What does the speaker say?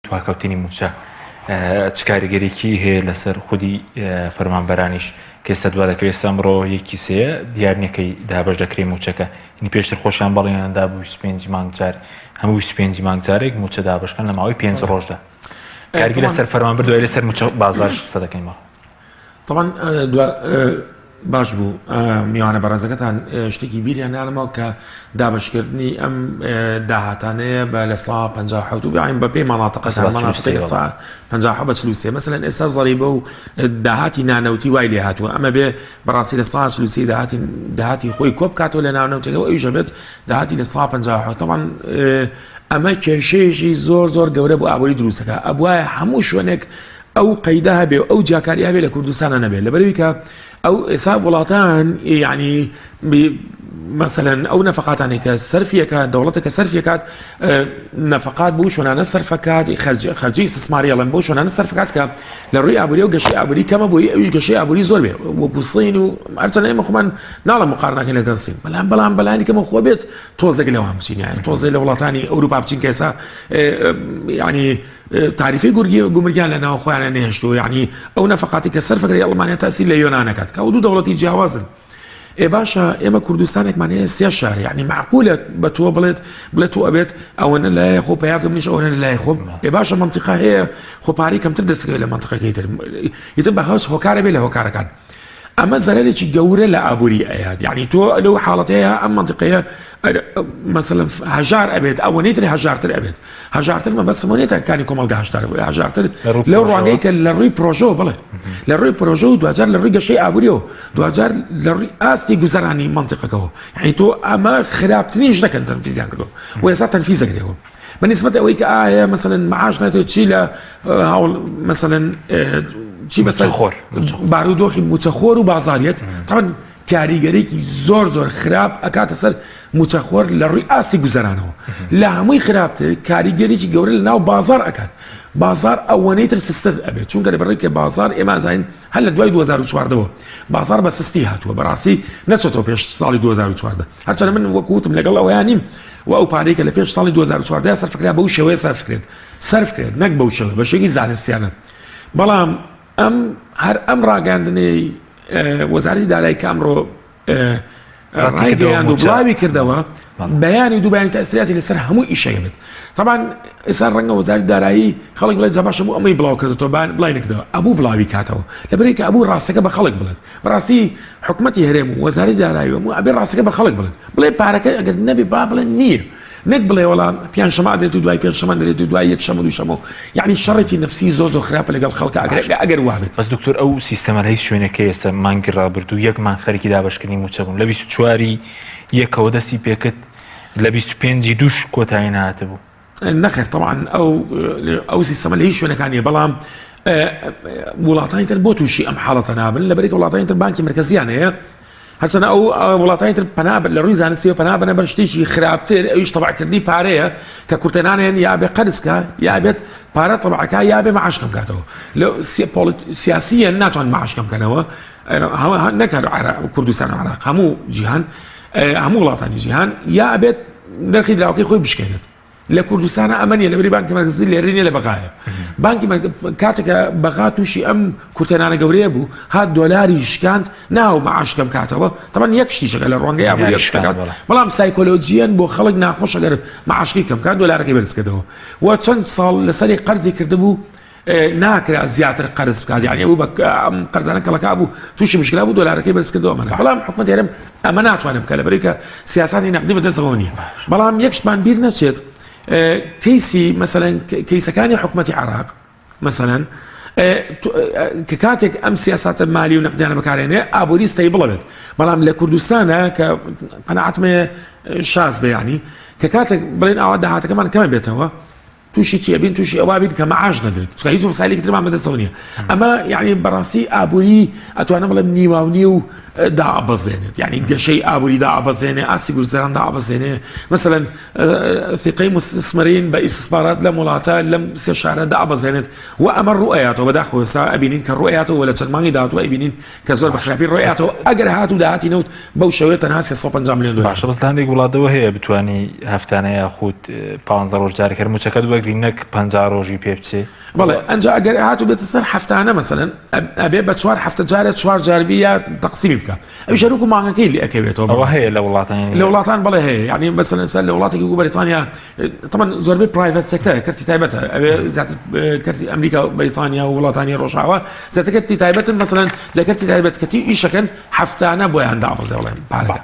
دواکەوتنی مووچە چ کاریگەریی هەیە لەسەر خودی فەرمانبەرانیش کە ئێستا دوا دەکەوێت ئێستا ئەمڕۆ یەکی سێیە دیار نییە کەی دابەش دەکرێت مووچەکە یعنی پێشتر خۆشیان بەڵێنیان دابوو 25 مانگ جار هەموو 25 مانگ جارێک مووچە دابەشکەن لە ماوەی پێنج ڕۆژدا کارگی لەسەر فەرمانبەر دوای لەسەر مووچە بازاریش قسە دەکەین بەڵێ. تەبعەن دوا باش بوو میوانە بەڕێزەکەتان شتێکی بیریان نانەمەوە کە دابشکردنی ئەم داهاتانەیە بە لە سا 57 و بیان بە پێی مەناتەقەکان مەناتەقی لە سا 57 بە 43 مەسەلەن ئێستا زەریبە و داهاتی نانەوتی وای لێ هاتووە ئەمە بێ بەڕاستی لە سا 43 داهاتی داهاتی خۆی کۆ بکاتەوە لە ناونەوتەکە و ئەویش بێت داهاتی لە سا 57 تەبعەن ئەمە کێشەیەکی زۆر زۆر گەورە بۆ ئابووری دروستەکە ئەبواە هەموو شوێنێک ئەو قەیدە هەبێ و ئەو جیاکاری هەبێ لە کوردستانە نەبێت لەبەرەوەی کە ئەو ئێسا وڵاتان یعنی مەسەلەن ئەو نەفقاتانی کە سەرفیەکە دەوڵەتە کە سەرفیەکات نەفقات بۆ شوێنانە سەرفەکات خەرجی ئیستثماری ئەڵێن بۆ شوێنانە سەرفکات کە لە ڕووی ئابووری و گەشەی ئابووری کەمە بۆی ئەویش گەشەی ئابووری زۆر بێ وەکو سین و هەرچەند ئێمە خۆمان ناڵێم مقارنەکەین لەگەڵ سین بەڵام بەڵام بەلانی کەمە خۆ بێت تۆزێک لەوان بچین یان تۆزێ لە وڵاتانی ئەوروپا بچین کە ئێستا یعنی تاریفەی گورگی گومرگیان لە ناو خۆیانە نەهێشتووە یعنی ئەو نەفەقاتی کە سەرفەکرێ ئەڵمانیا تاسی لە یۆنان نەکات کە ئەو دوو دەوڵەتی جیاوازن ئێ باشە ئێمە کوردستانێکمان هەیە سێ شار یعنی معقولە بە تۆ بڵێت بڵێت تۆ ئەبێت ئەوەنە لای خۆ پیاکە منیش ئەوەنە لای خۆم ئێ باشە منطقە هەیە خۆ پارەی کەمتر دەستکەوێت لە منطقەکەی تر ئیتر بە هەوس هۆکارە بێ لە هۆکارەکان ئەمە زەرەرێکی گەورە لە ئابووری ئەیات یعنی تۆ لەو حاڵەتەیە ئەم منطقەیە مەسەلەن هەژار ئەبێت ئەوەنەی تر هەژارتر ئەبێت هەژارتر مەبەستم ئەوە نییە تاکەکانی کۆمەڵگە هەژار هەژارتر لەو ڕوانگەی کە لە ڕووی پرۆژەوە بڵێ لە ڕووی پرۆژە و دواجار لە ڕووی گەشەی ئابووریەوە دواجار لە ڕووی ئاستی گوزەرانی منطقەکەەوە یعنی تۆ ئەمە خراپترین شتەکەن تەنفیزیان کردو و ئێستا تەنفیز دەکرێەوە بەنیسبەت ئەوەی کە ئایا مەسەلەن معاش ناتێت چی لە هاوڵ مەسەلەن چی بەسەر خۆر بارودۆخی موچەخۆر و بازاریەت طبعا کاریگەرێکی زۆر زۆر خراپ ئەکاتە سەر موچەخۆر لە ڕووی ئاستی گوزەرانەوە لە هەمووی خراپتر کاریگەرێکی گەورە لە ناو بازار ئەکات بازار ئەوەنەی تر سستر ئەبێت چونکە لە بەڕێک کە بازار ئێمە زانین هەر لە دوای 2014ەوە بازار بە سستی هاتووە بەڕاستی نەچێتەوە پێش ساڵی 2014 هەرچەندە من وەکو وتم لەگەڵ ئەوەیان نیم و ئەو پارەی کە لە پێش ساڵی 2014 سەرف کرا بەو شێوەیە سەرف کرێت سەرف کرێت نەک بەو شێوەیە بە شێوەیەکی زانستیانە بەڵام ئەم هەر ئەم ڕاگەاندنەی وەزارەتی دارایی کە ئەمڕۆ ڕایگەیاند و بڵاوی کردەوە بەیانی دووبیانی تەسریاتی لەسەر هەموو ئیشەکە بێت طبعا ئێستا ڕەنگە وەزاری دارایی خەڵک بڵێ جا باشە بۆ ئەمەی بڵاو کردەوە بان بڵای نەکردەوە ئەبوو بڵاوی کاتەوە لەبەرەی کە ئەبوو ڕاستەکە بە خەڵک بڵێت بەڕاستی حکومەتی هەرێم و وەزاری دارایی و ئەبێ ڕاستەکە بە خەڵک بڵێن بڵێ پارەکە ئەگەر نەبێ با بڵێن نییە نەک بڵێ وەڵام پێنج شەمە دێت و دوای پێنج شەمە دێت و دوای یەک شەمە دوو شەمە یعنی شەڕێکی نفسی زۆر زۆر خراپە لەگەڵ خەڵکە ئەگەر ئەگەر وابێت بەس دکتۆر ئەو سیستەمە لە هیچ شوێنێک ئێستا مانگی ڕابردوو یەک مانگ خەریکی دابەشکردنی مووچە بوون لە 24 یەکەوە دەستی پێکرد لە 25 دووش کۆتایی نهاتبوو نەخێر تەبعەن ئەو ئەو سیستەمە لە هیچ شوێنەکان نیە بەڵام وڵاتانی تر بۆ تووشی ئەم حاڵەتە نابن لە بەرێک وڵاتانی تر بانکی مرکزیان هەیە هەرچەنە ئەو وڵاتانی تر پەنا لە ڕووی زانستیەوە پەنا بەنە بەر شتێکی خراپتر ئەویش تەبعکردنی پارەیە کە کورتێنانیان یا بێ قەرزکە یا بێت پارە تەبعەکە یا بێ معاش کەم کاتەوە لە سیاسیە ناتوان معاش کەم کەنەوە نەک هەر کوردستان و عراق هەموو جیهان هەموو وڵاتانی جیهان یا ئەبێت نرخی دراوەکەی خۆی بشکێنێت لە کوردستانە ئەمە نیە لەبری بانکی مەرکەزی لێرە نیە لە بەغایە بانکی کاتێکە بەغا تووشی ئەم کورتێنانە گەورەیە بوو هات دۆلاری شکاند ناو معاش کەم کاتەوە تەبەن یەک شتیشەکە لە ڕوانگەی ئابووری یەک شتەکات بەڵام سایکۆلۆجیەن بۆ خەڵک ناخۆش ئەگەر معاشکی کەم کات دۆلارەکەی بەرز کردەوە و چەند ساڵ لەسەری قەرزی کردبوو ناکرا زیاتر قەرز بکات یعنی ئەو ئەم قەرزانە کەڵەکە بوو تووشی مشکلە بوو دۆلارەکەی بەرز کردەوە ئەمانە بەڵام حکومەت هەرێم ئەمە ناتوانێت بکات لەبەرئەوەی کە سیاسەتی نەقدی بەدەستەوە نییە بەڵام یەک شتمان بیر نەچێت کەیسی مەسەلەن کەیسەکانی حکومەتی عێراق مەسەلەن کە کاتێک ئەم سیاساتە مالی و نەقدیانە بەکارێنێ ئابووری stable بێت بەڵام لە کوردستانە کە قەناعەتمێ شاز بەیانی کە کاتێک بڵێن ئاوا داهاتەکەمان کەمە بێتەوە تووشی چی ئەبین تووشی ئەوە بین کە معاش نەدرێت چونکە هیچ وەسایلێکی ترمان بەدەستەوە نییە ئەمە یعنی بەڕاستی ئابووری ئەتوانم بڵێم نیواونی و دابەزێنێت یعنی گەشەی ئابووری دابەزێنێ ئاستی گوزەران دابەزێنێ مثلەن ثقەی مستثمرین بە ئیستثمارات لەم وڵاتە لەم سێ شارە دابەزێنێت و ئەمە ڕوئەیاتەوە بەداخەوە ئێستا ئەبینین کە ڕوئەیاتەوە لە چەند مانگی داهاتوو ئەبینین کە زۆر بە خراپی ڕۆیاتەوە ئەگەر هات و داهاتی نەوت بەو شێوەیە تەنها 350 میلیۆن دۆلار باشە بەس لە هەندێک وڵاتەوە هەیە بتانی هەفتانە یاخود پ ڕۆژ جارێک هەر موچەکەت وەرگری. وەربگرین نەک 50 ڕۆژی پێ بچێ. بەڵێ ئەنجا ئەگەر هاتوو بێتە سەر هەفتانە مەسەلەن ئەبێ بە چوار هەفتە جارێ چوار جاربی یا تەقسیمی بکە ئەویش هەروکو مانگەکەی لێ ئەکەوێتەوە ئەوە هەیە لە وڵاتان لە وڵاتان بەڵێ هەیە یعنی مەسەلەن سەر لە وڵاتێکی وەکو بەریتانیا طبعا زۆربەی private sector ە کەرتی تایبەتە ئەوێ زیاتر کەرتی ئەمریکا و بەریتانیا و وڵاتانی ڕۆژاوا زیاتر کەرتی تایبەتن مەسەلەن لە کەرتی تایبەت کەتی ئیشەکەن هەفتانە بۆیان دابەزێ بڵێن پارەکە.